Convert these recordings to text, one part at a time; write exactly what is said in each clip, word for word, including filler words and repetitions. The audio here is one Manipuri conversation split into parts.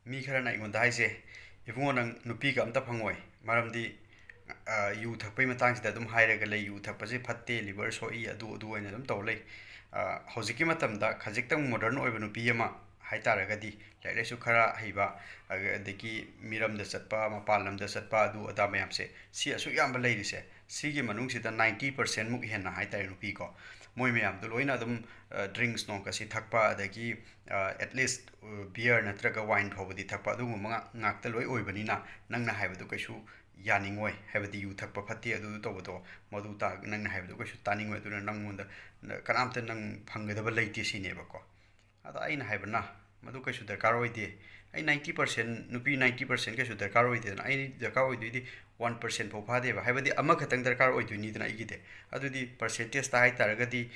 ꯃꯤ ꯈꯔꯅ ꯑꯩꯉꯣꯟꯗ ꯍꯥꯏꯁꯦ, "ꯏꯕꯨꯡꯉꯣ, ꯅꯪ ꯅꯨꯄꯤꯒ ꯑꯝꯇ ꯐꯪꯉꯣꯏ, ꯃꯔꯝꯗꯤ, ꯑ, ꯌꯨ ꯊꯛꯄꯩ ꯃꯇꯥꯡꯁꯤꯗ ꯑꯗꯨꯝ ꯍꯥꯏꯔꯒ ꯂꯩ, ꯌꯨ ꯊꯛꯄꯁꯦ ꯐꯠꯇꯦ, ꯂꯤꯚꯔ ꯁꯣꯛꯏ, ꯑꯗꯨ ꯑꯗꯨ ꯑꯣꯏꯅ ꯑꯗꯨꯝ ꯇꯧ ꯂꯩ"꯫ ꯑ, ꯍꯧꯖꯤꯛꯀꯤ ꯃꯇꯝꯗ ꯈꯖꯤꯛꯇꯪ ꯃꯣꯗꯔꯟ ꯑꯣꯏꯕ ꯅꯨꯄꯤ ꯑꯃ ꯍꯥꯏ ꯇꯥꯔꯒꯗꯤ, ꯂꯥꯏꯔꯤꯛ ꯂꯥꯏꯁꯨ ꯈꯔ ꯍꯩꯕ, ꯑꯗꯒꯤ ꯃꯤꯔꯝꯗ ꯆꯠꯄ, ꯃꯄꯥꯟ ꯂꯝꯗ ꯆꯠꯄ, ꯑꯗꯨ ꯑꯗꯥ ꯃꯌꯥꯝꯁꯦ, ꯁꯤ ꯑꯁꯨꯛ ꯌꯥꯝꯕ ꯂꯩꯔꯤꯁꯦ, ꯁꯤꯒꯤ ꯃꯅꯨꯡꯁꯤꯗ ninety percent ꯃꯨꯛ ꯍꯦꯟꯅ ꯍꯥꯏ ꯇꯥꯔꯦ, ꯅꯨꯄꯤ ꯀꯣ, ꯃꯣꯏ ꯃꯌꯥꯝꯗꯣ ꯂꯣꯏꯅ ꯑꯗꯨꯝ, ꯑ, ꯗ꯭ꯔꯤꯡꯁ ꯅꯣꯡꯀꯁꯤ ꯊꯛꯄ, ꯑꯗꯒꯤ, ꯑ, at least, ꯑ, ꯕꯤꯌꯔ ꯅꯠꯇ꯭ꯔꯒ ꯋꯥꯏꯟ ꯐꯥꯎꯕꯗꯤ ꯊꯛꯄ, ꯑꯗꯨꯒꯨꯝꯕ ꯉꯥꯛ-, ꯉꯥꯛꯇ ꯂꯣꯏ ꯑꯣꯏꯕꯅꯤꯅ, ꯅꯪꯅ ꯍꯥꯏꯕꯗꯨ ꯀꯩꯁꯨ ꯌꯥꯅꯤꯡꯉꯣꯏ꯫ ꯍꯥꯏꯕꯗꯤ ꯌꯨ ꯊꯛꯄ ꯐꯠꯇꯦ, ꯑꯗꯨ ꯇꯧꯕꯗꯣ, ꯃꯗꯨ ꯇꯥ-, ꯅꯪꯅ ꯍꯥꯏꯕꯗꯨ ꯀꯩꯁꯨ ꯇꯥꯅꯤꯡꯉꯣꯏ꯫ ꯑꯗꯨꯅ ꯅꯪꯉꯣꯟꯗ ꯅ-, ꯀꯅꯥꯝꯇ ꯅꯪ ꯐꯪꯒꯗꯕ ꯂꯩꯇꯦ ꯁꯤꯅꯦꯕꯀꯣ꯫ ꯑꯗ ꯑꯩꯅ ꯍꯥꯏꯕꯅ, "ꯃꯗꯨ ꯀꯩꯁꯨ ꯗꯔꯀꯥꯔ ꯑꯣꯏꯗꯦ꯫ ꯑꯩ ninety percent, ꯅꯨꯄꯤ ninety percent ꯀꯩꯁꯨ ꯗꯔꯀꯥꯔ ꯑꯣꯏꯗꯦꯗꯅ, ꯑꯩ ꯗꯔꯀꯥꯔ ꯑꯣꯏꯗꯣꯏꯗꯤ one percent ꯐꯥꯎ ꯐꯥꯗꯦꯕ"꯫ ꯍꯥꯏꯕꯗꯤ ꯑꯃꯈꯛꯇꯪ ꯗꯔꯀꯥꯔ ꯑꯣꯏꯗꯣꯏꯅꯤꯗꯅ ꯑꯩꯒꯤꯗꯤ꯫ ꯑꯗꯨꯗꯤ ꯄꯔꯁꯦꯟꯇꯦꯖꯇ ꯍꯥꯏ ꯇꯥꯔꯒꯗꯤ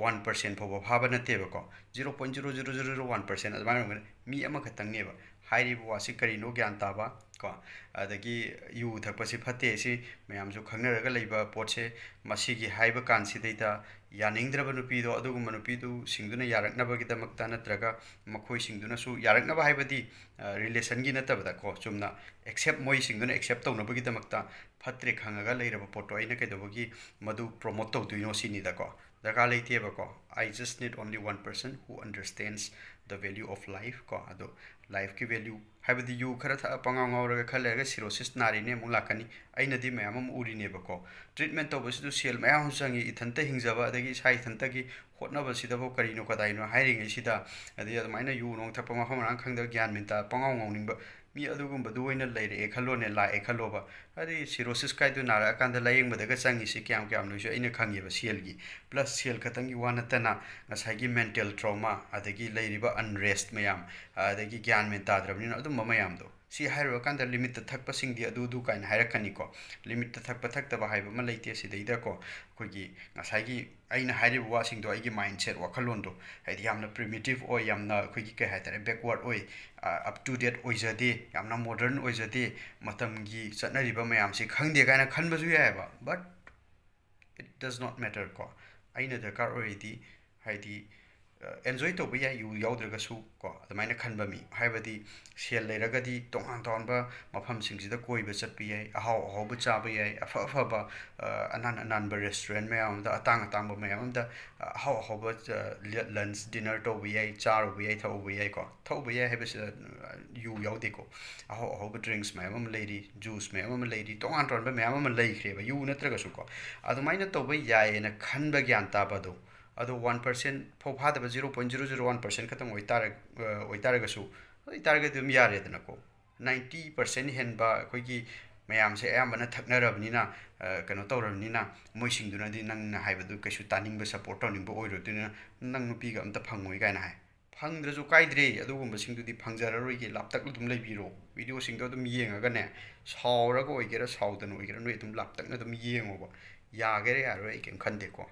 one percent ꯐꯥꯎꯕ ꯐꯥꯕ ꯅꯠꯇꯦꯕꯀꯣ, zero point zero zero zero one percent ꯑꯗꯨꯃꯥꯏꯅ ꯑꯣꯏꯔꯝꯒꯅꯤ꯫ ꯃꯤ ꯑꯃꯈꯛꯇꯪꯅꯦꯕ ꯍꯥꯏꯔꯤꯕ ꯋꯥꯁꯤ ꯀꯔꯤꯅꯣ ꯒ꯭ꯌꯥꯟ ꯇꯥꯕ ꯀꯣ꯫ ꯑꯗꯒꯤ ꯌꯨ ꯊꯛꯄꯁꯤ ꯐꯠꯇꯦ, ꯁꯤ ꯃꯌꯥꯝꯁꯨ ꯈꯪꯅꯔꯒ ꯂꯩꯕ ꯄꯣꯠꯁꯦ꯫ ꯃꯁꯤꯒꯤ ꯍꯥꯏꯕ ꯀꯥꯟꯁꯤꯗꯩꯗ ꯌꯥꯅꯤꯡꯗ꯭ꯔꯕ ꯅꯨꯄꯤꯗꯣ, ꯑꯗꯨꯒꯨꯝꯕ ꯅꯨꯄꯤꯗꯨꯁꯤꯡꯗꯨꯅ ꯌꯥꯔꯛꯅꯕꯒꯤꯗꯃꯛꯇ, ꯅꯠꯇ꯭ꯔꯒ ꯃꯈꯣꯏꯁꯤꯡꯗꯨꯅꯁꯨ ꯌꯥꯔꯛꯅꯕ ꯍꯥꯏꯕꯗꯤ, ꯑ, ꯔꯤꯂꯦꯁꯟꯒꯤ ꯅꯠꯇꯕꯗꯀꯣ, ꯆꯨꯝꯅ ꯑꯦꯛꯁꯦꯞ, ꯃꯣꯏꯁꯤꯡꯗꯨꯅ ꯑꯦꯛꯁꯦꯞ ꯇꯧꯅꯕꯒꯤꯗꯃꯛꯇ ꯐꯠꯇ꯭ꯔꯦ ꯈꯪꯉꯒ ꯂꯩꯔꯕ ꯄꯣꯠꯇꯣ ꯑꯩꯅ ꯀꯩꯗꯧꯕꯒꯤ ꯃꯗꯨ ꯄ꯭ꯔꯣꯃꯣꯠ ꯇꯧꯗꯣꯏꯅꯣ ꯁꯤꯅꯤꯗꯀꯣ꯫ ꯗꯔꯀꯥꯔ ꯂꯩꯇꯦꯕꯀꯣ꯫ "I just need only one person who understands the value of life" ꯀꯣ꯫ ꯑꯗꯣ ꯂꯥꯏꯐꯀꯤ ꯚꯦꯂ꯭ꯌꯨ ꯍꯥꯏꯕꯗꯤ ꯌꯨ ꯈꯔ ꯊꯛꯑ ꯄꯉꯥꯎ ꯉꯥꯎꯔꯒ ꯈꯔ ꯂꯩꯔꯒ ꯁꯤꯔꯣꯁꯤꯁ ꯅꯥꯔꯤꯅꯦ ꯑꯃꯨꯛ ꯂꯥꯛꯀꯅꯤ꯫ ꯑꯩꯅꯗꯤ ꯃꯌꯥꯝ ꯑꯃ ꯎꯔꯤꯅꯦꯕꯀꯣ꯫ ꯇ꯭ꯔꯤꯠꯃꯦꯟ ꯇꯧꯕꯁꯤꯗ ꯁꯦꯜ ꯃꯌꯥꯝ ꯑꯃ ꯆꯪꯉꯤ, ꯏꯊꯟꯇ ꯍꯤꯡꯖꯕ ꯑꯗꯒꯤ ꯏꯁꯥ ꯏꯊꯟꯇꯒꯤ ꯍꯣꯠꯅꯕꯁꯤꯗꯐꯥꯎ ꯀꯔꯤꯅꯣ ꯀꯗꯥꯏꯅꯣ ꯍꯥꯏꯔꯤꯉꯩꯁꯤꯗ, ꯑꯗꯩ ꯑꯗꯨꯃꯥꯏꯅ ꯌꯨ ꯅꯣꯡ ꯊꯛꯄ ꯃꯐꯝ ꯃꯔꯥꯡ ꯈꯪꯗꯕ ꯒ꯭ꯌꯥꯟ ꯃꯦꯟ ꯇꯥ ꯄꯉꯥꯎ ꯉꯥꯎꯅꯤꯡꯕ ꯃꯤ ꯑꯗꯨꯒꯨꯝꯕꯗꯨ ꯑꯣꯏꯅ ꯂꯩꯔꯛꯑꯦ ꯈꯜꯂꯣꯅꯦ, ꯂꯥꯛꯑꯦ ꯈꯜꯂꯣꯕ꯫ ꯍꯥꯏꯗꯤ ꯁꯤꯔꯣꯁꯤꯁ ꯀꯥꯏꯗꯨ ꯅꯥꯔꯛꯑꯀꯥꯟꯗ ꯂꯥꯌꯦꯡꯕꯗꯒ ꯆꯪꯉꯤꯁꯤ ꯀꯌꯥꯝ ꯀꯌꯥꯝ ꯂꯣꯏꯁꯨ ꯑꯩꯅ ꯈꯪꯉꯦꯕ꯫ ꯁꯦꯜꯒꯤ, ꯄ꯭ꯂꯁ ꯁꯦꯜ ꯈꯛꯇꯪꯒꯤ ꯋꯥ ꯅꯠꯇꯅ ꯉꯁꯥꯏꯒꯤ ꯃꯦꯟꯇꯦꯜ ꯇ꯭ꯔꯣꯃꯥ, ꯑꯗꯒꯤ ꯂꯩꯔꯤꯕ ꯑꯟꯔꯦꯁ ꯃꯌꯥꯝ, ꯑꯗꯒꯤ ꯒ꯭ꯌꯥꯟ ꯃꯦꯟ ꯇꯥꯗ꯭ꯔꯕꯅꯤꯅ ꯑꯗꯨꯝꯕ ꯃꯌꯥꯝꯗꯣ꯫ ꯁꯤ ꯍꯥꯏꯔꯨꯔꯀꯥꯟꯗ ꯂꯤꯃꯤꯠꯇ ꯊꯛꯄꯁꯤꯡꯗꯤ ꯑꯗꯨ ꯑꯗꯨ ꯀꯥꯏꯅ ꯍꯥꯏꯔꯛꯀꯅꯤꯀꯣ꯫ ꯂꯤꯃꯤꯠꯇ ꯊꯛꯄ ꯊꯛꯇꯕ ꯍꯥꯏꯕ ꯑꯃ ꯂꯩꯇꯦ꯫ ꯁꯤꯗꯩꯗꯀꯣ ꯑꯩꯈꯣꯏꯒꯤ ꯉꯁꯥꯏꯒꯤ ꯑꯩꯅ ꯍꯥꯏꯔꯤꯕ ꯋꯥꯁꯤꯡꯗꯣ ꯑꯩꯒꯤ ꯃꯥꯏꯟꯁꯦꯠ, ꯋꯥꯈꯜꯂꯣꯟꯗꯣ, ꯍꯥꯏꯗꯤ ꯌꯥꯝꯅ ꯄ꯭ꯔꯤꯃꯤꯇꯤꯞ ꯑꯣꯏ, ꯌꯥꯝꯅ ꯑꯩꯈꯣꯏꯒꯤ ꯀꯩ ꯍꯥꯏꯇꯥꯔꯦ, ꯕꯦꯛꯋꯥꯔꯗ ꯑꯣꯏ, ꯑꯞ ꯇꯨ ꯗꯦꯠ ꯑꯣꯏꯖꯗꯦ, ꯌꯥꯝꯅ ꯃꯣꯗꯔꯟ ꯑꯣꯏꯖꯗꯦ, ꯃꯇꯝꯒꯤ ꯆꯠꯅꯔꯤꯕ ꯃꯌꯥꯝꯁꯤ ꯈꯪꯗꯦ ꯀꯥꯏꯅ ꯈꯟꯕꯁꯨ ꯌꯥꯏꯑꯕ꯫ But it does not matter ꯀꯣ꯫ ꯑꯩꯅ ꯗꯔꯀꯥꯔ ꯑꯣꯏꯔꯤꯗꯤ, ꯍꯥꯏꯗꯤ, ꯑꯦꯟꯖꯣꯏ ꯇꯧꯕ ꯌꯥꯏ, ꯌꯨ ꯌꯥꯎꯗ꯭ꯔꯒꯁꯨ ꯀꯣ꯫ ꯑꯗꯨꯃꯥꯏꯅ ꯈꯟꯕ ꯃꯤ, ꯍꯥꯏꯕꯗꯤ ꯁꯦꯜ ꯂꯩꯔꯒꯗꯤ ꯇꯣꯉꯥꯟ ꯇꯣꯉꯥꯟꯕ ꯃꯐꯝꯁꯤꯡꯁꯤꯗ ꯀꯣꯏꯕ ꯆꯠꯄ ꯌꯥꯏ, ꯑꯍꯥꯎ ꯑꯍꯥꯎꯕ ꯆꯥꯕ ꯌꯥꯏ, ꯑꯐ ꯑꯐꯕ ꯑ, ꯑꯅꯥꯟ ꯑꯅꯥꯟꯕ ꯔꯦꯁꯇꯨꯔꯦꯟ ꯃꯌꯥꯝ ꯑꯃꯗ, ꯑꯇꯥꯡ ꯑꯇꯥꯡꯕ ꯃꯌꯥꯝ ꯑꯃꯗ ꯑ, ꯑꯍꯥꯎ ꯑꯍꯥꯎꯕ ꯂꯟꯁ ꯗꯤꯅꯔ ꯇꯧꯕ ꯌꯥꯏ, ꯆꯥꯔꯨꯕ ꯌꯥꯏ, ꯊꯛꯎꯕ ꯌꯥꯏꯀꯣ꯫ ꯊꯛꯎꯕ ꯌꯥꯏ ꯍꯥꯏꯕꯁꯤꯗ ꯑ, ꯌꯨ ꯌꯥꯎꯗꯦꯀꯣ꯫ ꯑꯍꯥꯎ ꯑꯍꯥꯎꯕ ꯗ꯭ꯔꯤꯡꯁ ꯃꯌꯥꯝ ꯑꯃ ꯂꯩꯔꯤ, ꯖꯨꯁ ꯃꯌꯥꯝ ꯑꯃ ꯂꯩꯔꯤ, ꯇꯣꯉꯥꯟ ꯇꯣꯉꯥꯟꯕ ꯃꯌꯥꯝ ꯑꯃ ꯂꯩꯈ꯭ꯔꯦꯕ, ꯌꯨ ꯅꯠꯇ꯭ꯔꯒꯁꯨꯀꯣ꯫ ꯑꯗꯨꯃꯥꯏꯅ ꯇꯧꯕ ꯌꯥꯏꯌꯦꯅ ꯈꯟꯕ ꯒ꯭ꯌꯥꯟ ꯇꯥꯕ ꯑꯗꯣ, ꯑꯗꯣ ꯋꯥꯟ ꯄꯥꯔꯁꯦꯟ ꯐꯥꯎ ꯐꯥꯗꯕ, zero point zero zero one percent ꯈꯛꯇꯪ ꯑꯣꯏꯇꯥꯔ-, ꯑ, ꯑꯣꯏꯇꯥꯔꯒꯁꯨ, ꯑꯗꯨ ꯑꯣꯏꯇꯥꯔꯒꯗꯤ ꯑꯗꯨꯝ ꯌꯥꯔꯦꯗꯅꯀꯣ꯫ ꯅꯥꯏꯟꯇꯤ ꯄꯥꯔꯁꯦꯟ ꯍꯦꯟꯕ ꯑꯩꯈꯣꯏꯒꯤ ꯃꯌꯥꯝꯁꯦ ꯑꯌꯥꯝꯕꯅ ꯊꯛꯅꯔꯕꯅꯤꯅ, ꯑ, ꯀꯩꯅꯣ ꯇꯧꯔꯕꯅꯤꯅ, ꯃꯣꯏꯁꯤꯡꯗꯨꯅꯗꯤ ꯅꯪꯅ ꯍꯥꯏꯕꯗꯨ ꯀꯩꯁꯨ ꯇꯥꯅꯤꯡꯕ, ꯁꯞꯄꯣꯔꯠ ꯇꯧꯅꯤꯡꯕ ꯑꯣꯏꯔꯣꯏꯗꯣꯏꯅ, "ꯅꯪ ꯅꯨꯄꯤꯒ ꯑꯝꯇ ꯐꯪꯉꯣꯏ" ꯀꯥꯏꯅ ꯍꯥꯏ꯫ ꯐꯪꯗ꯭ꯔꯁꯨ ꯀꯥꯏꯗ꯭ꯔꯦ, ꯑꯗꯨꯒꯨꯝꯕꯁꯤꯡꯗꯨꯗꯤ ꯐꯪꯖꯔꯔꯣꯏꯒꯦ, ꯂꯥꯞꯇꯛꯅ ꯑꯗꯨꯝ ꯂꯩꯕꯤꯔꯣ꯫ ꯚꯤꯗꯤꯑꯣꯁꯤꯡꯗꯣ ꯑꯗꯨꯝ ꯌꯦꯡꯉꯒꯅꯦ, ꯁꯥꯎꯔꯒ ꯑꯣꯏꯒꯦꯔꯥ ꯁꯥꯎꯗꯅ ꯑꯣꯏꯒꯦꯔꯥ, ꯅꯣꯏ ꯑꯗꯨꯝ ꯂꯥꯞꯇꯛꯅ ꯑꯗꯨꯝ ꯌꯦꯡꯉꯣꯕ꯫ ꯌꯥꯒꯦꯔꯥ ꯌꯥꯔꯣꯏ ꯑꯩ ꯀꯩꯝ ꯈꯟꯗꯦꯀꯣ꯫